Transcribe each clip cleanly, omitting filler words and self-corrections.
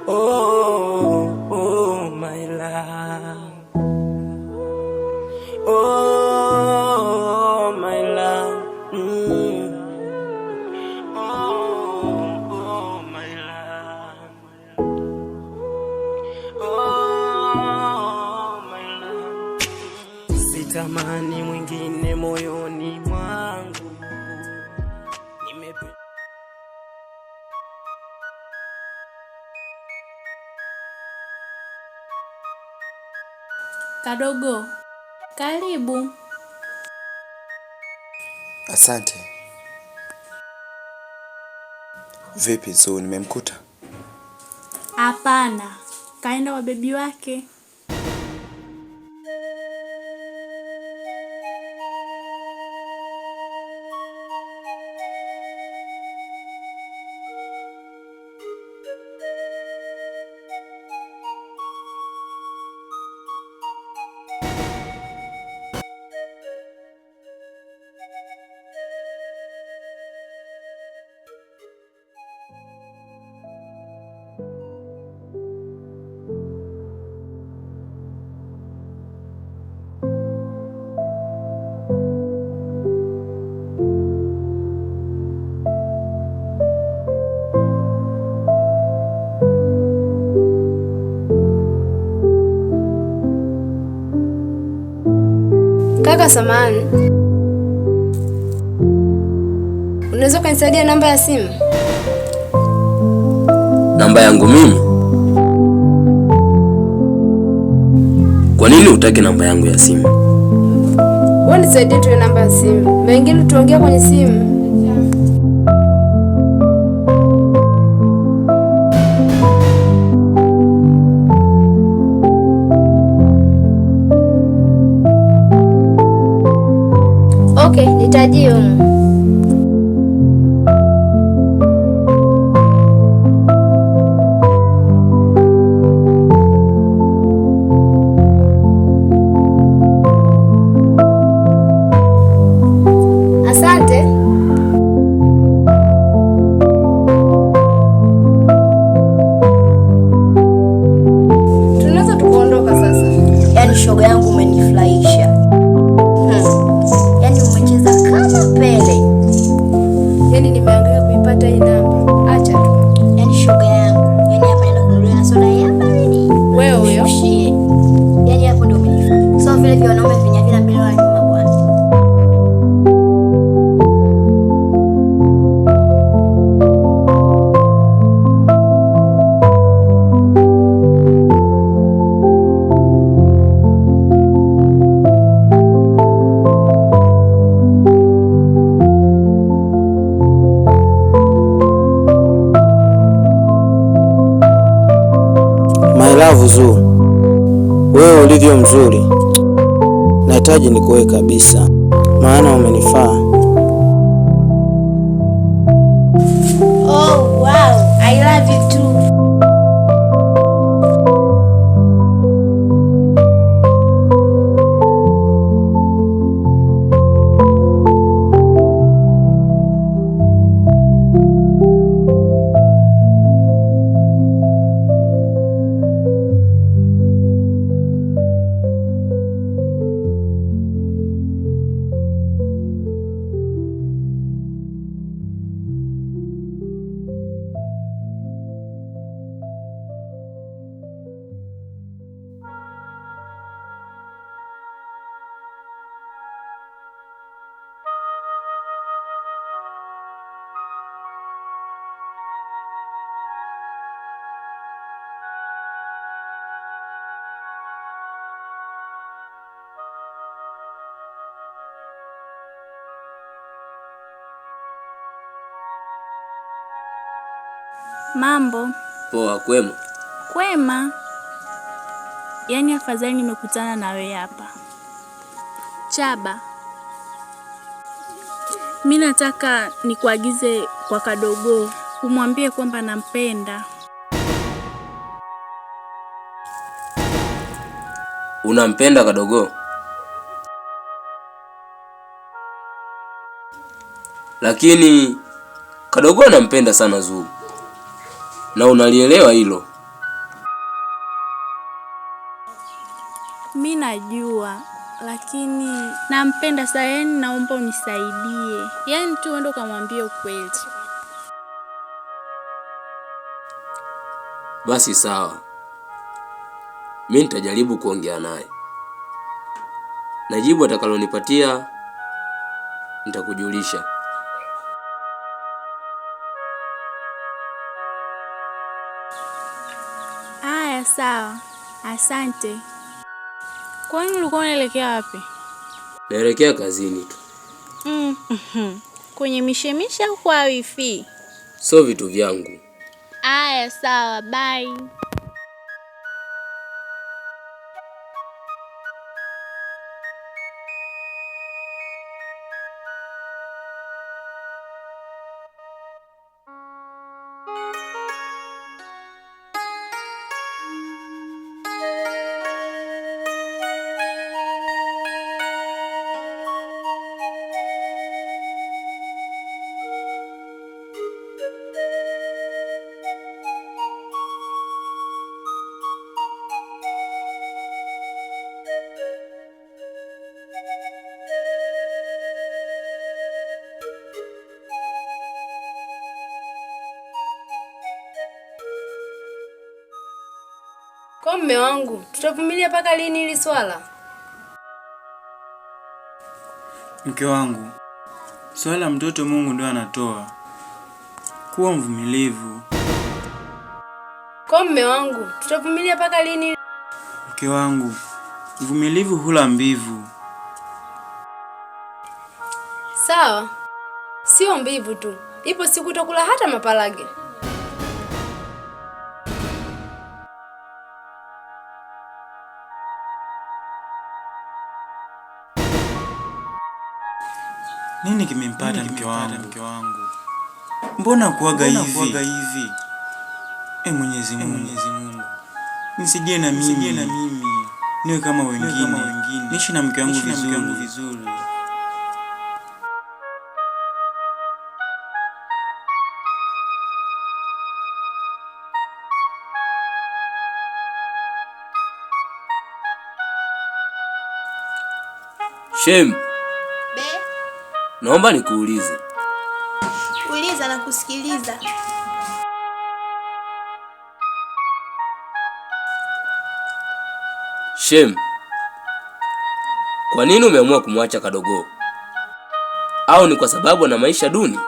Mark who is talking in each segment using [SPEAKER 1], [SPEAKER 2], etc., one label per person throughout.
[SPEAKER 1] Oh, oh, my love. Oh, my love. Mm. Oh, oh, my love. Oh, my love. Sitamani mwingine moyoni mwangu. Nimepe
[SPEAKER 2] Kadogo, karibu.
[SPEAKER 3] Asante. Vipi Zuu, nimemkuta?
[SPEAKER 2] Hapana, kaenda wa bebi wake.
[SPEAKER 4] Kaka samahani, unaweza ukanisaidia namba ya simu?
[SPEAKER 5] Namba yangu mimi? Kwa nini utake namba yangu ya simu?
[SPEAKER 4] Wewe nisaidie tu namba ya simu, mengine tuongea kwenye simu. Okay, nitajie humu. Asante. Tunaweza tukaondoka sasa.
[SPEAKER 6] Yaani shoga yangu umenifurahisha. Yaani umecheza kama Pele.
[SPEAKER 4] Yaani nimeangalia kuipata hii namba. Acha tu.
[SPEAKER 6] Yaani shoga yangu, yaani hapa naenda kununulia na soda ya baridi.
[SPEAKER 4] Wewe huyo.
[SPEAKER 6] Shushie. Yaani hapo ndio umenifurahisha. So vile vya wanaume vyenye vina mbele wala nyuma bwana.
[SPEAKER 7] My love Zuu, wewe ulivyo mzuri, nahitaji nikuoe kabisa, maana umenifaa.
[SPEAKER 6] Oh wow, I love you too.
[SPEAKER 2] Mambo
[SPEAKER 5] Poa, kwema.
[SPEAKER 2] kwema. Yaani afadhali nimekutana na wewe hapa. Chaba, mi nataka nikuagize kwa Kadogo, umwambie kwamba nampenda.
[SPEAKER 5] Unampenda Kadogo? Lakini Kadogo anampenda sana Zuu, na unalielewa hilo.
[SPEAKER 2] lakini nampenda sana, yani naomba unisaidie. Yaani tu uende ukamwambie ukweli.
[SPEAKER 5] Basi sawa, mi nitajaribu kuongea naye na jibu atakalonipatia nitakujulisha.
[SPEAKER 2] Aya, sawa, asante. Kwani ulikuwa unaelekea wapi?
[SPEAKER 5] Naelekea kazini tu.
[SPEAKER 2] Kwenye mishemisha au kwa wifi?
[SPEAKER 5] Sio vitu vyangu.
[SPEAKER 2] Aya, sawa, bye.
[SPEAKER 4] Kwa mme wangu, tutavumilia mpaka lini hili swala?
[SPEAKER 8] Mke wangu, swala mtoto Mungu ndo anatoa. Kuwa mvumilivu.
[SPEAKER 4] Kwa mme wangu, tutavumilia mpaka lini?
[SPEAKER 8] Mke wangu, mvumilivu hula mbivu.
[SPEAKER 4] Sawa, sio mbivu tu, ipo siku utakula hata mapalage.
[SPEAKER 8] Nini kimempata mke wangu? Mbona kuaga hivi? E Mwenyezi Mungu, nisaidie na mimi niwe kama wengine, niishi na mke wangu vizuri.
[SPEAKER 5] Shem, naomba nikuulize.
[SPEAKER 6] Uliza na kusikiliza.
[SPEAKER 5] Shem, kwa nini umeamua kumwacha Kadogo? Au ni kwa sababu ana maisha duni?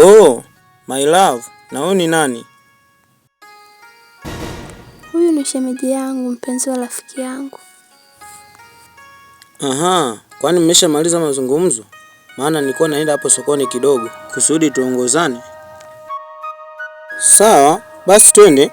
[SPEAKER 7] Oh, my love, na huyu ni nani?
[SPEAKER 9] Huyu ni shemeji yangu, mpenzi wa rafiki yangu.
[SPEAKER 7] Aha, kwani mmeshamaliza mazungumzo? Maana nilikuwa naenda hapo sokoni kidogo kusudi tuongozane. Sawa, basi twende.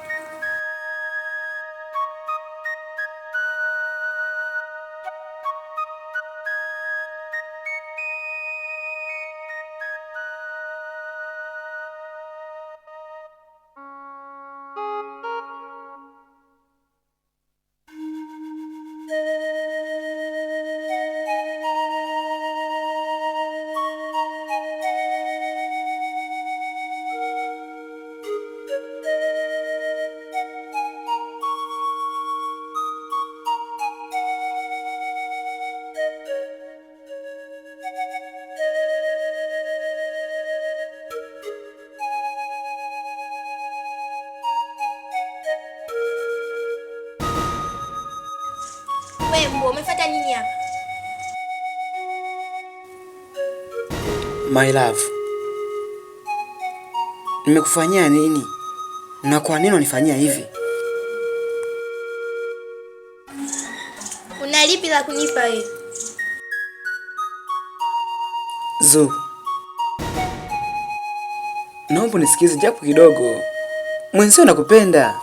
[SPEAKER 6] Wewe mbwa, umefuata nini hapa?
[SPEAKER 1] My love, nimekufanyia nini na kwa nini unanifanyia hivi?
[SPEAKER 6] Una lipi la kunipa wewe?
[SPEAKER 1] Zu, naomba unisikize japo kidogo. Mwenzio nakupenda.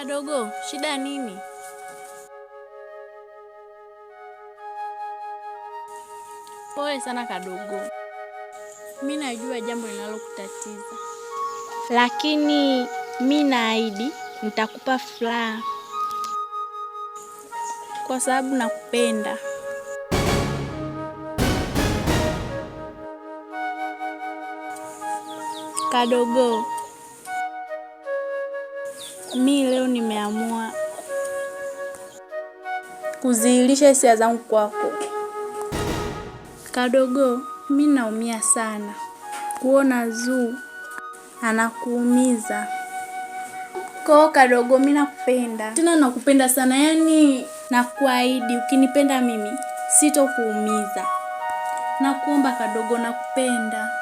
[SPEAKER 2] Kadogo, shida nini? Pole sana Kadogo, mi najua jambo linalokutatiza, lakini mi naahidi nitakupa furaha kwa sababu nakupenda. Kadogo, mi leo nimeamua kuzihirisha hisia zangu kwako. Kadogo, mi naumia sana kuona Zuu anakuumiza. Koo Kadogo, mi nakupenda tena, nakupenda sana yaani, nakuahidi ukinipenda mimi sitokuumiza. Nakuomba Kadogo, nakupenda.